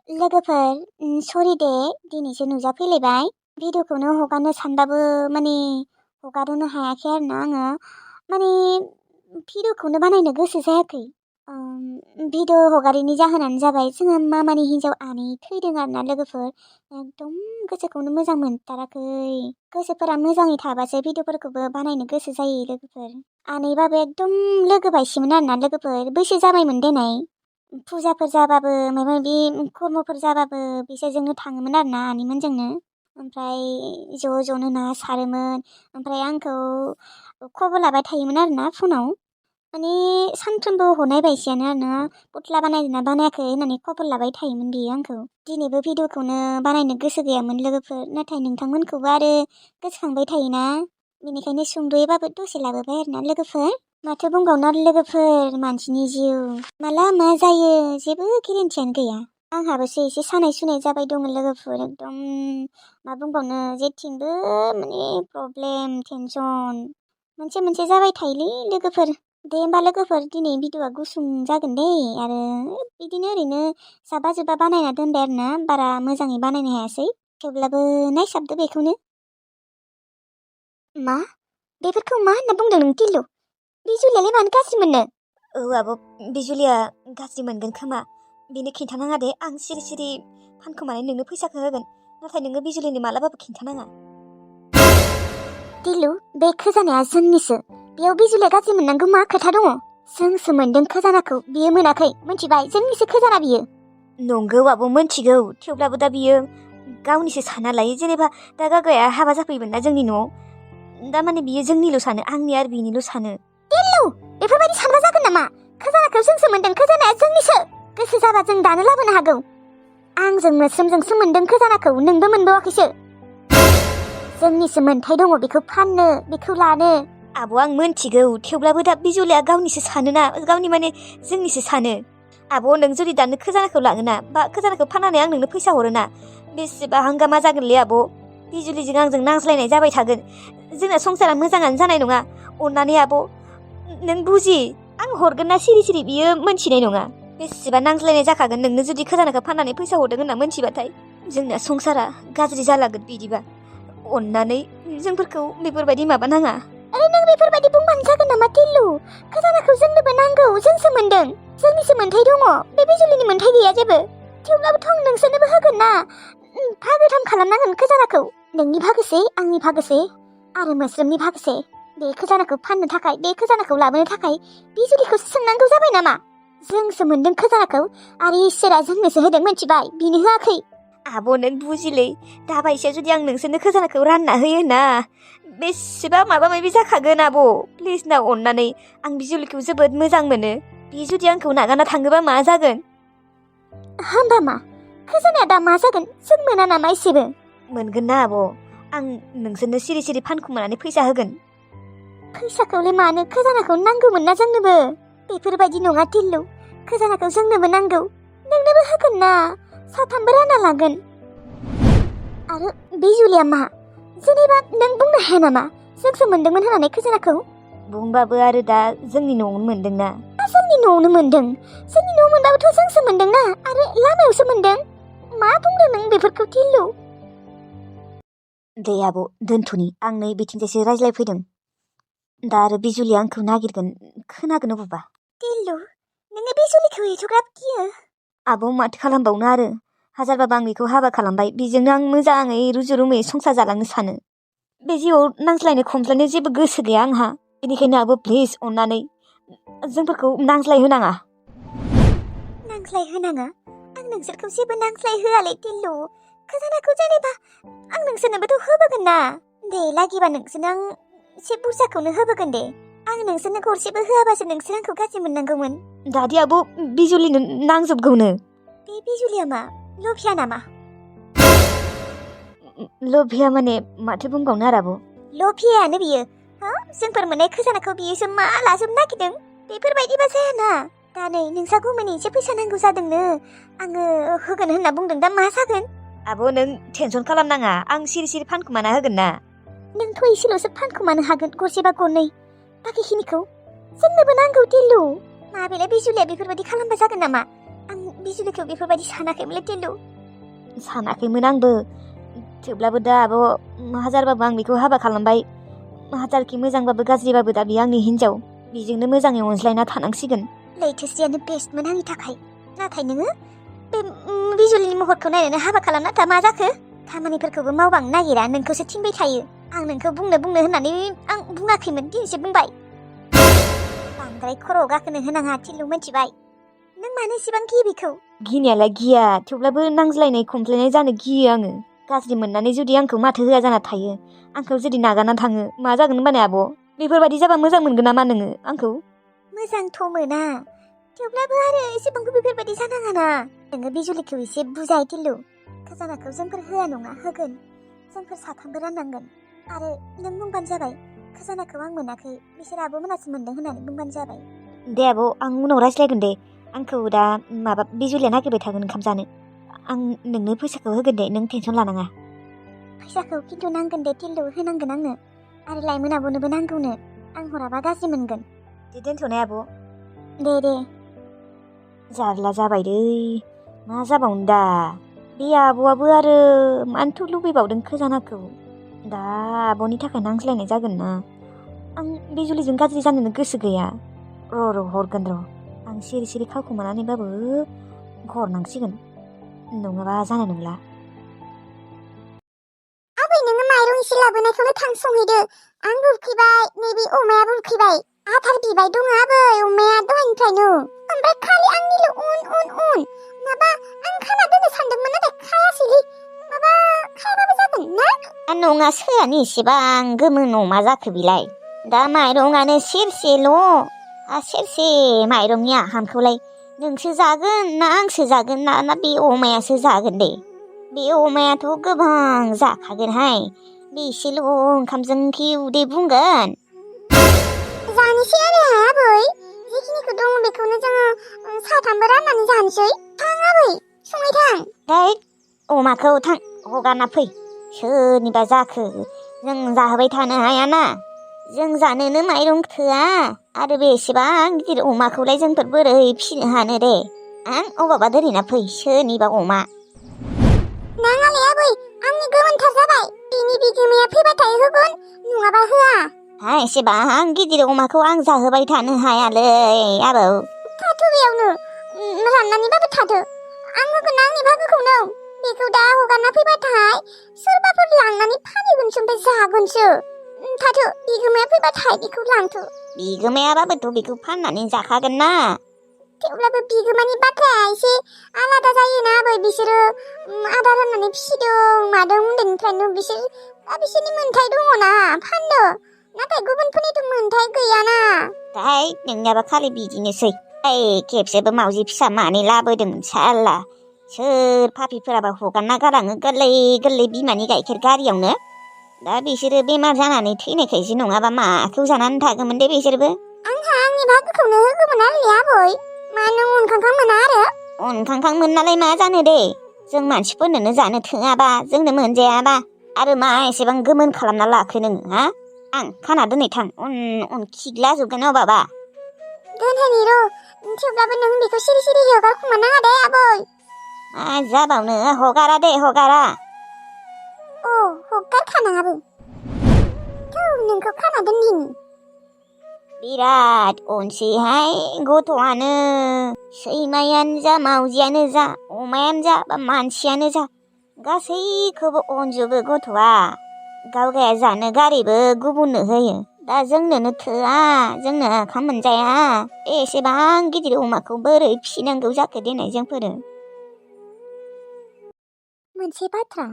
लोगोफोर सरि दे दिनैसो नुजाफैलायबाय भिडिअखौनो हगारनो सानबाबो माने हगारनो हायाखै आरोना आङो माने भिडिअखौनो बानायनो गोसो जायाखै। भिडिअ हगारैनि जाहोनानो जाबाय जोङो मामानि हिन्जाव आनै थैदों आरोना लोगोफोर एकदम गोसोखौनो मोजां मोनथाराखै। गोसोफोरा मोजाङै थाबासो भिडिअफोरखौबो बानायनो गोसो जायो लोगोफोर। आनैबाबो एकदम लोगो बायसिमोन आरोना लोगोफोर बैसो जाबायमोन देनाय फुजाफोर जाबाबो माबा माबि खर्मफोर जाबाबो बिसोरजोंनो थाङोमोन आरोना आनैमोनजोंनो ओमफ्राय ज'-ज'नो ना सारोमोन ओमफ्राय आंखौ खबर लाबाय थायोमोन आरोना फनाव माने सानफ्रोमबो हरनाय बायसियानो आरोना पुतला बानायदोंना बानायाखै होननानै खबर लाबाय थायोमोन बियो आंखौ। दिनैबो भिडिअखौनो बानायनो गोसो गैयामोन लोगोफोर नाथाय नोंथांमोनखौबो आरो गोसोखांबाय थायोना बेनिखायनो सुंद'यैबाबो दसे लाबोबाय आरोना लोगोफोर। माथो बुंबावनो आरो लोगोफोर मानसिनि जिउ माला मा जायो जेबो गेरेन्टियानो गैया। आंहाबोसो एसे सानाय सुनाय जाबाय दङ लोगोफोर एकदम मा बुंबावनो जेथिंबो माने प्रब्लेम टेनसन मोनसे जाबाय थायोलै लोगोफोर। दे होमबा लोगोफोर दिनै भिडिअआ गुसुं जागोन दे आरो बिदिनो ओरैनो जाबा जुबा बानायना दोनबाय आरोना बारा मोजाङै बानायनो हायासै थेवब्लाबो नायसाबदो बेखौनो। मा बेफोरखौ मा होनना बुंदों नों टिल्लु? बिजुलियालाय मानो गाज्रि मोननो? औ आब' बिजुलिया गाज्रि मोनगोन खोमा बेनो खिन्थानाङा दे आं सिरि सिरि फानखोमानानै नोंनो फैसाखौ होगोन नाथाय नोङो बिजुलिनो मालाबाबो खिन्थानाङा। टिल्लु बे खोजानाया जोंनिसो बेयाव बिजुलिया गाज्रि मोननांगौ मा खोथा दङ? जोंसो मोनदों खोजानाखौ बियो मोनाखै मिथिबाय जोंनिसो खोजाना बियो। नंगौ आब' मोनथिगौ थेवब्लाबो दा बियो गावनिसो साना लायो जेनेबा दा गागाया हाबा जाफैबाय ना जोंनि न'आव दा माने बियो जोंनिल' सानो आंनि आरो बिनिल' सानो। टिल्लु बेफोरबायदि सानबा जागोन नामा? खोजानाखौ जोंसो मोनदों खोजानाया जोंनिसो गोसो जाबा जों दानो लाबोनो हागौ। आंजों मोस्रोमजोंसो मोनदों खोजानाखौ नोंबो मोनबावाखैसो। जोंनिसो मोन्थाय दङ बेखौ फाननो बेखौ लानो। आब' आं मोनथिगौ थेवब्लाबो दा बिजुलिया गावनिसो सानोना गावनि माने जोंनिसो सानो। आब' नों जुदि दानो खोजानाखौ लाङोना बा खोजानाखौ फाननानै आं नोंनो फैसा हरोना बेसेबा हांगामा जागोनलै आब'। बिजुलिजों आंजों नांज्लायनाय जाबाय थागोन जोंना संसारा मोजाङानो जानाय नङा। अननानै आब' नों बुजि आं हरगोन ना सिरि सिरि बियो मोनथिनाय नङा। बेसेबा नांज्लायनाय जाखागोन नोंनो जुदि खोजानाखौ फाननानै फैसा हरदों होनना मोनथिबाथाय जोंना संसारा गाज्रि जालागोन बिदिबा। अननानै जोंफोरखौ बेफोरबायदि माबा नाङा। अरे नों बेफोरबायदि बुंबानो जागोन नामा टिल्लु? खोजानाखौ जोंनोबो नांगौ जोंसो मोनदों जोंनिसो मोन्थाय दङ बे बिजुलिनि मोन्थाय गैया जेबो। थेवब्लाबोथ' आं नोंसोरनोबो होगोन ना भागोथाम खालामनांगोन खोजानाखौ नोंनि भागोसे आंनि भागोसे आरो मोस्रोमनि भागोसे। बे खोजानाखौ फाननो थाखाय बे खोजानाखौ लाबोनो थाखाय बिजुलिखौसो सोंनांगौ जाबाय नामा? जोंसो मोनदों खोजानाखौ आरो इसोरा जोंनोसो होदों मिथिबाय बिनो होआखै। आब' नों बुजिलै दाबायसेयाव जुदि आं नोंसोरनो खोजानाखौ रानना होयो ना बेसेबा माबा माबि जाखागोन आब'। प्लिज ना अननानै आं बिजुलिखौ जोबोद मोजां मोनो बि जुदि आंखौ नागारना थाङोबा मा जागोन? होमबा मा खोजानाया दा मा जागोन जों मोना नामा एसेबो? मोनगोन ना आब' आं नोंसोरनो सिरि सिरि फानखुमानानै फैसा होगोन। फैसाखौलाय मानो खोजानाखौ नांगौमोन ना जोंनोबो। बेफोरबायदि नङा टिल्लु खोजानाखौ जोंनोबो नांगौ नोंनोबो होगोन ना साथामबो रानना लागोन। आरो बिजुलिया मा जेनेबा नों बुंनो हाया नामा जोंसो मोनदोंमोन होननानै खोजानाखौ? बुंबाबो आरो दा जोंनि न'आवनो मोनदोंना। जोंनि न'आवनो मोनदों जोंनि न'आव मोनबाबोथ' जोंसो मोनदोंना आरो लामायावसो मोनदों। मा बुंदों नों बेफोरखौ टिल्लु? दे आब' दोनथ'नि आं नै बिथिंजायसो रायज्लायफैदों दा आरो बिजुलिया आंखौ नागिरगोन खोनागोन अबावबा। टिल्लु नोङो बिजुलिखौ एथ'ग्राब गियो? आब' माथो खालामबावनो आरो हाजारबाबो आं बेखौ हाबा खालामबाय बेजोंनो आं मोजाङै रुजु रुमुयै संसार जालांनो सानो। बे जिउआव नांज्लायनो खमज्लायनो जेबो गोसो गैया आंहा बेनिखायनो आब' प्लिज अननानै जोंफोरखौ नांज्लाय होनाङा। नांज्लाय होनाङा? आं नोंसोरखौ जेबो नांज्लाय होआलै टिल्लु खोजानाखौ जेनेबा आं नोंसोरनोबोथ' होबोगोन ना। दे लागिबा नोंसोरनो आं एसे बुरजाखौनो होबोगोन दे। आं नोंसोरनो गरसेबो होआबासो नोंसोर आंखौ गाज्रि मोननांगौमोन। दादि आब' बिजुलिनो नांजोबगौनो। बे बिजुलिया मा लभिया नामा? लभिया माने माथो बुंबावनो आरो आब'। लभियानो बियो हा जोंफोर मोननाय खोजानाखौ बियोसो मा लाजोबनो नागिरदों। बेफोरबायदिबा जायाना। दा नै नोंसा गुमैनो एसे फैसा नांगौ जादोंनो आङो होगोन होनना बुंदों दा मा जागोन? आब' नों टेनसन खालामनाङा आं सिरि सिरि फानखुमाना होगोन ना। नोंथ' एसेल'सो फानखुमानो हागोन गरसेबा गरनै बाखिखिनिखौ जोंनोबो नांगौ टिल्लु। मा बेलाय बिजुलिया बेफोरबायदि खालामबा जागोन नामा? आं बिजुलिखौ बेफोरबायदि सानाखैमोनलै टिल्लु। सानाखैमोन आंबो, थेवब्लाबो दा आब' हाजारबाबो आं बेखौ हाबा खालामबाय। हाजारखि मोजांबाबो गाज्रिबाबो दा बियो आंनि हिनजाव, बिजोंनो मोजाङै अनज्लायना थानांसिगोन। लैथोसेयानो बेस्टमोन आंनि थाखाय। नाथाय नोङो बे बिजुलिनि महरखौ नायनानै हाबा खालामना दा मा जाखो? खामानिफोरखौबो मावबांनो नागिरा, नोंखौसो थिनबाय थायो। आं नोंखौ बुंनो होननानै आं बुङाखैमोन, दिनैसो बुंबाय। बांद्राय खर'आव गाखोनो होनाङा टिल्लु, मिथिबाय? नों मानो एसेबां गियो बेखौ? गिनायालाय गिया, थेवब्लाबो नांज्लायनाय खमज्लायनाय जानो गियो आङो। गाज्रि मोननानै जुदि आंखौ माथो होआ जाना थायो, आंखौ जुदि नागारना थाङो, मा जागोन होनबाने आब'? बेफोरबायदि जाबा मोजां मोनगोन नामा नोङो आंखौ? मोजांथ' मोना, थेवब्लाबो आरो एसेबांबो बेफोरबायदि जानाङा ना। नोङो बिजुलिखौ एसे बुजाय टिल्लु। खजानाखौ जोंफोर होआ नङा, होगोन। जोंफोर साथामबो राननांगोन। आरो नों बुंबानो जाबाय, खजानाखौ आं मोनाखै, बिसोर आब'मोनासो मोनदों होननानै बुंबानो जाबाय। दे आब', आं उनाव रायज्लायगोन दे। आंखौ दा माबा बिजुलिया नागिरबाय थागोन ओंखाम जानो। आं नोंनो फैसाखौ होगोन दे, नों टेनसन लानाङा। फैसाखौ खिन्थु नांगोन दे टिल्लु, होनांगोन आंनो। आरो लाइमोन आब'नोबो नांगौनो, आं हराबा गाज्रि मोनगोन। दे दोनथ'नाय आब'। दे। जारला जाबाय दै, मा जाबावनो दा? बे आब'आबो आरो मानोथ' लुबैबावदों खजानाखौ? दा आब'नि थाखाय नांज्लायनाय जागोन ना। आं बिजुलिजों गाज्रि जानोनो गोसो गैया। र' हरगोन र'। आं सिरि खावखुमानानैबाबो हरनांसिगोन, नङाबा जानाय नंला। आबै, नोङो माइरं एसे लाबोनायखौनो थां संहैदो। आंबो उखैबाय, नैबे अमायाबो उखैबाय। आदार बिबाय दङ आबै, अमाया दहायनिफ्रायनो। ओमफ्राय खालि आंनिल' उन। माबा आं खाना दोननो सानदोंमोन, नाथाय खायासैलै। माबा खायाबाबो जागोन ना? नङा, सोरानो एसेबां गोमोन अमा जाखो बिलाय? दा माइरंआनो सेरसेल'। सेरसे माइरंनि आहामखौलाय नोंसो जागोन ना आंसो जागोन ना बे अमायासो जागोन दे? बे अमायाथ' गोबां जाखागोनहाय, बेसेल' ओंखामजों कि उदै बुंगोन? जानोसै आरो आबै, जिखिनिखौ दङ बेखौनो जोङो साथामबो राननानै जानोसै। थां आबै, संबाय थां। अमाखौ थां हगारना फै। सोरनिबा जाखो, जों जाहोबाय थानो हायाना। जों जानोनो माइरं थोआ, आरो बेसेबां गिदिर अमाखौलाय जोंफोर बोरै फिसिनो हानो दे? अबावबा दोनहैना फै, सोरनिबा अमा। नाङालै आबै, आंनि गोमोनथार जाबाय। बिनि बिगोमाया फैबाथाय होगोन, नङाबा होआ। एसेबां गिदिर अमाखौ आं जाहोबाय थानो हायालै आबौ। थाथ' बेयावनो, राननानैबाबो थादो। आं होगोन आंनि बाहागोखौनो। बेखौ दा हगारना फैबाथाय सोरबाफोर लांनानै फानहैगोनसो, ओमफ्राय जागोनसो। थाथो, बिगोमाया फैबाथाय बेखौ लांथो। बिगोमायाबाबोथ' बेखौ फाननानै जाखागोन ना। थेवब्लाबो बिगोमानि बाथ्राया एसे आलादा जायोना आबै। बिसोरो आदार होननानै फिसिदों मादों उन्दैनिफ्रायनो। बिसोरनि मोन्थाय दङना, फानदो। नाथाय गुबुनफोरनिथ' मोन्थाय गैयाना। नोंनियाबा खालि बिदिनोसै। खेबसेबो मावजि फिसा मानै लाबोदोंमोन साला। सोर पापिफोराबा हगारना गालाङो गोरलै बिमानि गाइखेर गारियावनो। दा बिसोरो बेमार जानानै थैनायखायसो, नङाबा माखौ जानानै थागौमोन दे बिसोरबो। आंहा आंनि बाहागोखौनो होगौमोन आरोलै आबै। मा नों उनखांखां मोना आरो? उनखांखां मोननालाय मा जानो दे? जों मानसिफोरनोनो जानो थोआबा, जोंनो मोनजायाबा, आरो मा एसेबां गोमोन खालामना लाखो नोङो, हा? आं खाना दोनै थां, उन खिग्ला जोबगोन अबाबा। दोनहैनि र', थेवब्लाबो नों बेखौ सिरि हगारखुमानाङा दे आबै। मा जाबावनो, हगारा दे, हगारा। हगारखानाङाबो। नोंखौ खाना दोनदिनि। बिराद अनसैहाय गथ'आनो। सैमायानो जा, मावजियानो जा, अमायानो जा, बा मानसियानो जा, गासैखौबो अनजोबो गथ'आ। गावगाया जानो गारैबो गुबुननो होयो। दा जोंनोनो थोआ, जोंनो ओंखाम मोनजाया। एसेबां गिदिर अमाखौ बोरै फिसिनांगौ जाखो देनाय जोंफोरो? मोनसे बाथ्रा,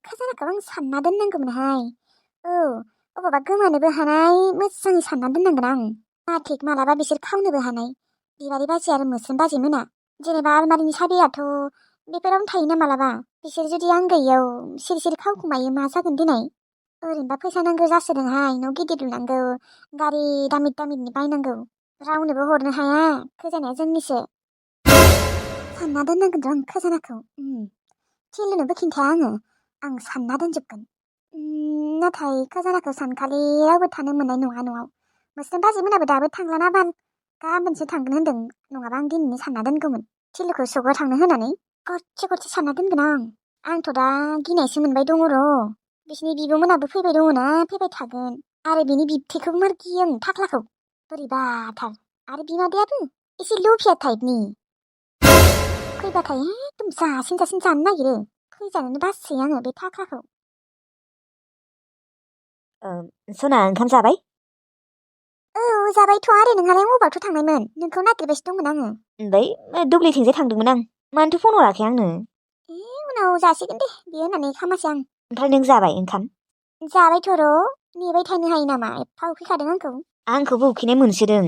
खजानाखौ आं सानना दोननांगौमोनहाय। अबावबा गोमानोबो हानाय, मोजाङै सानना दोननांगोन आं। थिक मालाबा बिसोर खावनोबो हानाय। बिबारि बाजि आरो मोस्रोम बाजि मोना। जेनेबा आलमारिनि साबियाथ' बेफोरावनो थायोना मालाबा। बिसोर जुदि आं गैयियाव सिरि खावखुमायो, मा जागोन दिनै? ओरैनोबा फैसा नांगौ जासोदोंहाय, न' गिदिर लुनांगौ, गारि दामिनि बायनांगौ। रावनोबो हरनो हाया, खजानाया जोंनिसो। सानना दोननांगोन र' आं खजानाखौ। टिल्लुनोबो खिन्थाया आं सानना दोनजोबगोन। नाथाय खजानाखौ सानखालि रावबो थानो मोननाय नङा न'आव। मोस्रोम बाजै मोनाबो दाबो थांलाना बाल। गाबोनसो थांगोन होनदों, नङाबा आं दिनैनो सानना दोनगौमोन। थिलुखौ सगाव थांनो होनानै गरसे गरसे सानना दोनगोन आंथ' दा गिनायसो मोनबाय दङ र'। बिसिनि बिब'मोनाबो फैबाय दङना फैबाय थागोन आरो बिनि बिबथैखौबो मार गियो आं थाख्लाखौ बोरैबाथार आरो बिमादैयाबो एसे लुफिया टाइपनि फैबाथाय एकदम जासिन जानो नागिरो फैजानोनो बासै आङो बे थाख्लाखौ। सना ओंखाम जाबाय? औ जाबायथ' आरो नोंहालाय अबावथो थांनायमोन नोंखौ नागिरबायसो दंमोन आङो। ओमफ्राय दुब्लिथिंजाय थांदोंमोन आं मानोथो फन हराखै आंनो? उनाव जासिगोन दे बेयो होननानै खामासै आं। ओमफ्राय नों जाबाय ओंखाम? जाबायथ' र' नेबाय थानो हायो नामा एफा उखैखादों आंखौ। आंखौबो उखैनाय मोनसोदों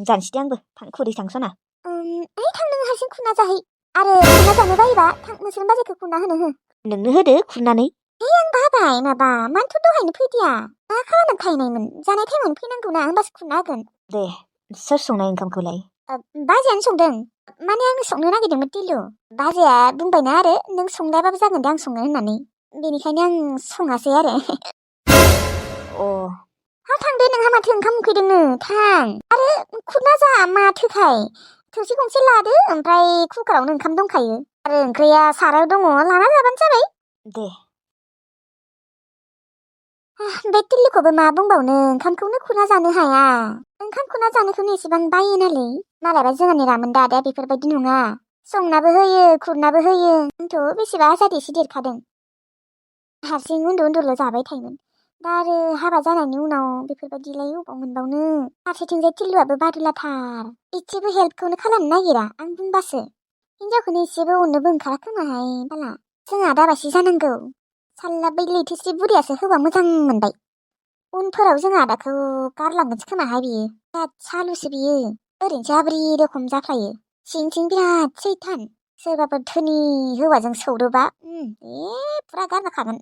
जानोसै दे आंबो खुरै थांसना। थां नों हारसिं खुरना जाहै आरो खुरना जानो बायोबा थां नोंसोर बाजैखौ खुरना होनो हो। नोंनो होदो खुरनानै। आं बाबाय माबा मानोथ' दहायनो फैदिया मा खालामनो थाहैनायमोन जानाय टाइमावनो फैनांगौ ना होमबासो खुरना होगोन। दे सोर संनाय ओंखामखौलाय? बाजैयानो संदों माने आंनो संनो नागिरदोंमोन टिलु बाजैया बुंबायना आरो नों संलायाबाबो जागोन दे आं संनो होननानै बेनिखायनो आं सङासै आरो। हा थांदे नोंहा माथो ओंखाम उखैदोंनो थां आरो खुरना जा माथोखाय थोरसि गंसे लादो ओमफ्राय कुकारावनो ओंखाम दंखायो आरो ओंख्रिया सारायाव दङ लाना जाबानो जाबाय। दे बे टिल्लुखौबो मा बुंबावनो ओंखामखौनो खुरना जानो हाया ओंखाम खुरना जानोखौनो एसेबां बायो नालाय मालाबा जोंहानि रामोन दादाया बेफोरबायदि नङा संनाबो होयो खुरनाबो होयो आंथ' बेसेबा आजादिसो देरखादों हारसिं उन्दु उन्दुल' जाबाय थायोमोन दा आरो हाबा जानायनि उनाव बेफोरबायदिलाय अबाव मोनबावनो फारसेथिंजाय टिल्लुआबो बादुलाथार एसेबो हेल्पखौनो खालामनो नागिरा आं बुंबासो हिनजावखौनो एसेबो अननोबो ओंखारा खोमाहाय बाला जोंहा दाबासि जानांगौ साल्ला बै लैथोसि बुरियासो होबा मोजां मोनबाय उनफोराव जोंहा आदाखौ गारलांगोनसो खोमाहाय बियो बिराद सालुसो बियो ओरैनोसो आब्रि रखम जाफ्लायो सिं सिं बिराद सैथान सोरबाफोर धोनि हौवाजों सौरोबा फुरा गारबोखागोन।